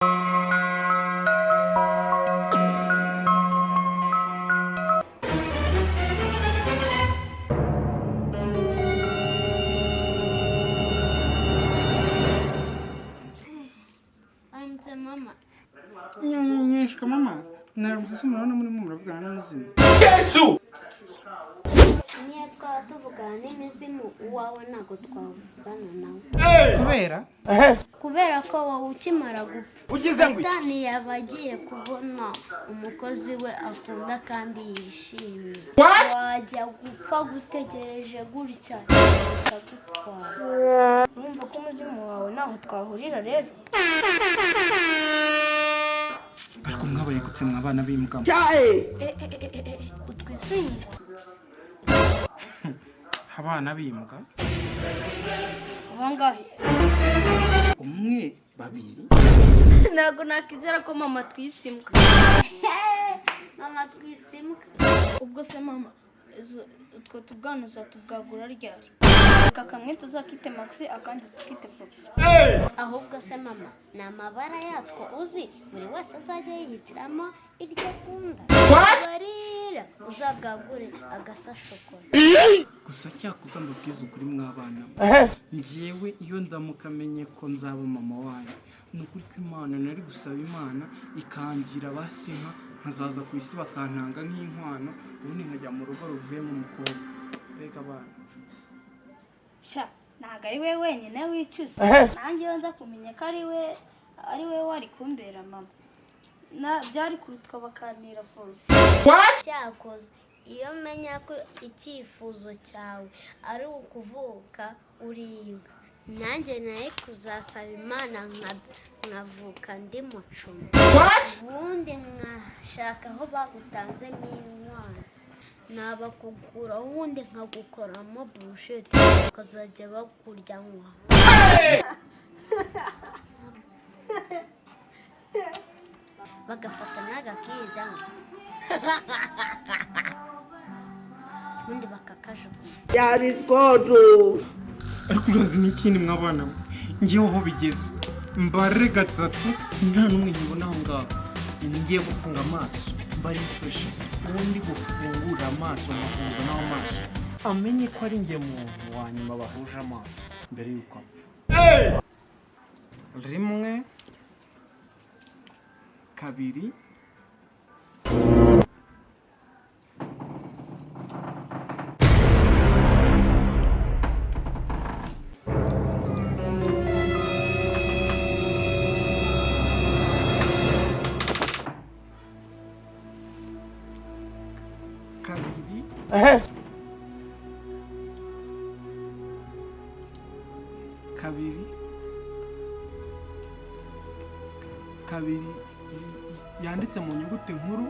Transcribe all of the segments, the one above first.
Aramutse, mama. Nyeshwa mama, naramutse se? Murabona murimo muravugana n'umuzimu? Niyo twaba tuvugana n'imizimu, uwawe ntabwo twavugana nawe. Kubera? Kubera ko wowe ukimara gupfa, Ugize ngo iki? Satani yaba agiye kubona umukozi we akunda kandi yishimye. Wajya gupfa gutegereje gutya akagutwara. Urumva ko umuzimu wawe ntaho twahurira rero. Ariko mwabaye gutse, mwa abana b'imbwa? Utwisinyira. Abana b'imbwa. Bangahe? Umwe, babiri. Ntabwo nakizera ko mama twisimbwa. Mama twisimbwa. Ubwo se mama, utwo tubwana uzatubwagura ryari? Reka kamwe tuzakite Maxi, akandi tukite Fox. Ahubwo se mama, ni amabara yatwo uzi? Buri wese azajya yihitiramo iryo akunda. Barira uzabwagure agasa shokora. Gusa cyakuza mbabwiza ukuri, mw'abana mwe, njyewe iyo ndamuka amenye ko nzaba mama wanyu, ni ukuri ko Imana nari gusaba Imana ikangira basi nka nkazaza ku isi bakantanga nk'inkwano, ubundi nkajya mu rugo ruvuyemo umukobwa. Mbega abana! Sha, ntabwo ari we wenyine wicuza. Nanjye iyo nza kumenya ko ari we wari kumbera mama, na byari kurutwa bakanira forufe. Cyakoze iyo menya ko icyifuzo cyawe ari ukuvuka uri inka, nanjye nawe kuzasaba Imana nkavuka ndi mucuma, ubundi nkashaka aho bagutanzemo inkwano, nabakugura, ubundi nkagukoramo burusheti bakazajya bakurya nywa, bagafata n'agakida, ubundi bakakajugunya. Ariko urazi n'ikindi, mwabana mwe? Ngewe aho bigeze, mbare gatatu nta n'umwe nkibona aho ngaho. Ngiye gufunga amaso mbare inshuro 3. Ubundi gufungura amaso nkahuza n'aho amaso, amenye ko ari njye muntu wa nyuma bahuje amaso mbere y'uko apfa. Rimwe, kabiri, kabiri, kabiri, kabiri yanditse mu nyuguti nkuru,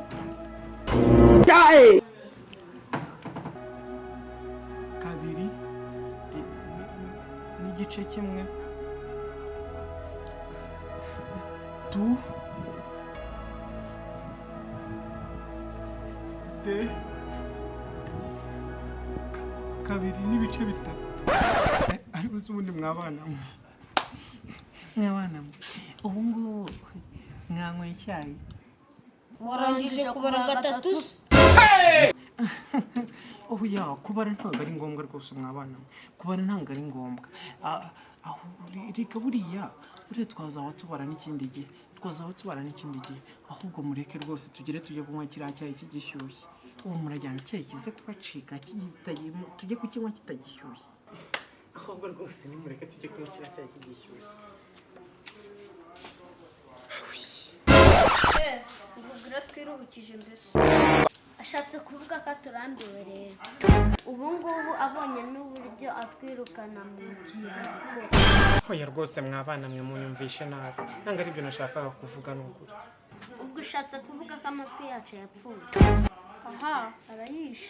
kabiri n'igice kimwe, tu de kabiri n'ibice bitatu. Ariko se ubundi, mwabana mwe, mwabana mwe, ubu ngubu mwanyweye icyayi? Warangije kubara gatatu se? Oya, kubara ntabwo ari ngombwa rwose, mwabana mwe, kubara ntabwo ari ngombwa. Aho reka buriya twazaba tubara n'ikindi gihe, twazaba tubara n'ikindi gihe. Ahubwo mureke rwose tugere tujye kunywa kiriya cyayi kigishyushye. Ubu murajyana icyayi kize kubacika, tujye kukinywa kitagishyushye. Ahubwo rwose nimureke tujye kunywa kiriya cyayi kigishyushye. Ubwo twiruhukije mbese. Ashatse kuvuga ko aturambiwe rero. Ubu ngubu abonye n'uburyo atwirukana mu nzu yabikora. Oya rwose, mwabana mwe, munyumvishe nabi, ntabwo ari ibyo nashakaga kuvuga, ni ukuri. Ubwo ushatse kuvuga ko amatwi yacu yapfuye? Aha arayishe.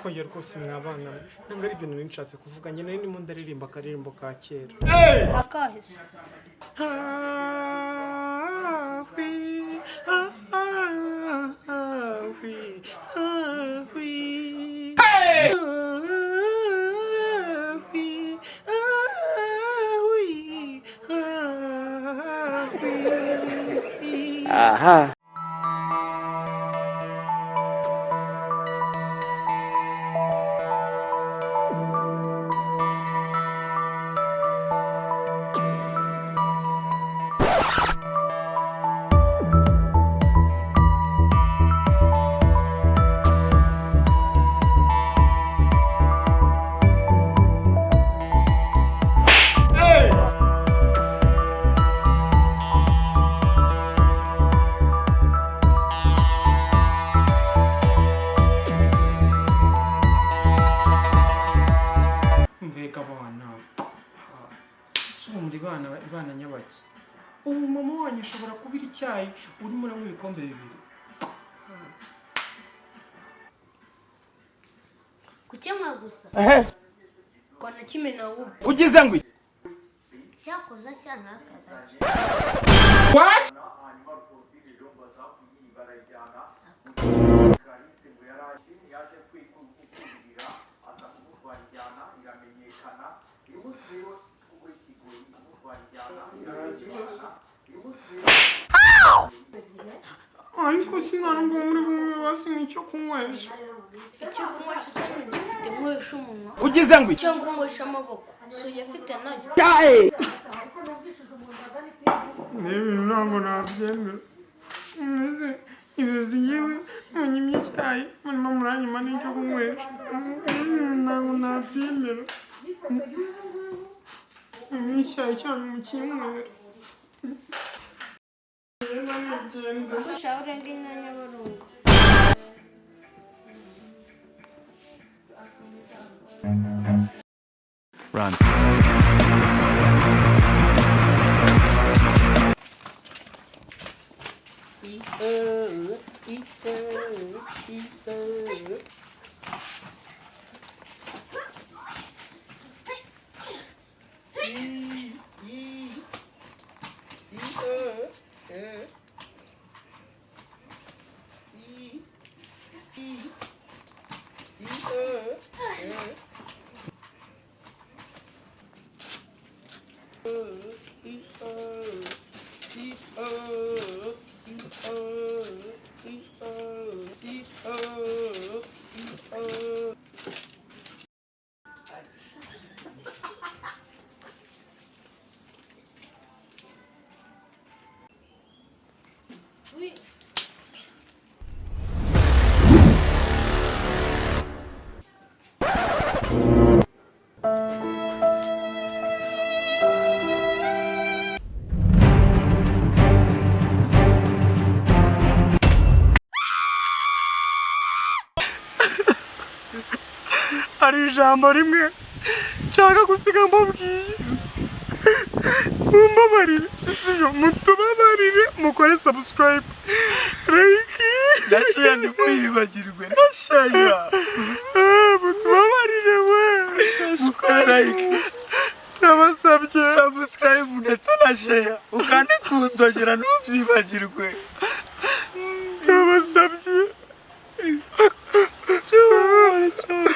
Oya rwose, mwabana mwe, ntabwo ari ibyo nari nshatse kuvuga. Njye nari ndimo ndaririmba akaririmbo ka kera. Akahise? Ahwi, ahwi, ahwi, ahwi, ahwi, ahwi. Aha. Mbega abana! Si ubu muri bana bana nyabaki? Ubu mama wanyu ashobora kubira icyayi, urimo uranywa ibikombe bibiri. Kukinywa gusa? Ngo na kimwe na wowe. Ugize ngo iki? Cyakoza cyankakagaye. Ariko sinanubwo muri bumwe basi icyo kunywesha. Icyo kunywesha se ntugifite? Nywesha umunwa. Ugize ngo iki? Cyangwa unywesha amaboko, si uyafite nayo? N'ibintu ntabwo nabyemera. Mbese ibizi yewe munyimye icyayi, murimo muranyima n'icyo kunywesha. Ntabwo nabyemera. N'icyayi cyanyu mukinywera. Ngenda nigenda. Ushaka urenga ino Nyabarongo. Run. Hari ijambo rimwe nshaka gusiga mbabwiye. Mumbabarire, sibyo? Mutubabarire, mukore subscribe, like. Ndashiya, ntimuyibagirwe, ndashaya. Mutubabarire we. Mukore like, Turabasabye. subscribe ndetse na share, ukande ku nzogera, ntubyibagirwe. Turabasabye. Cyane cyane.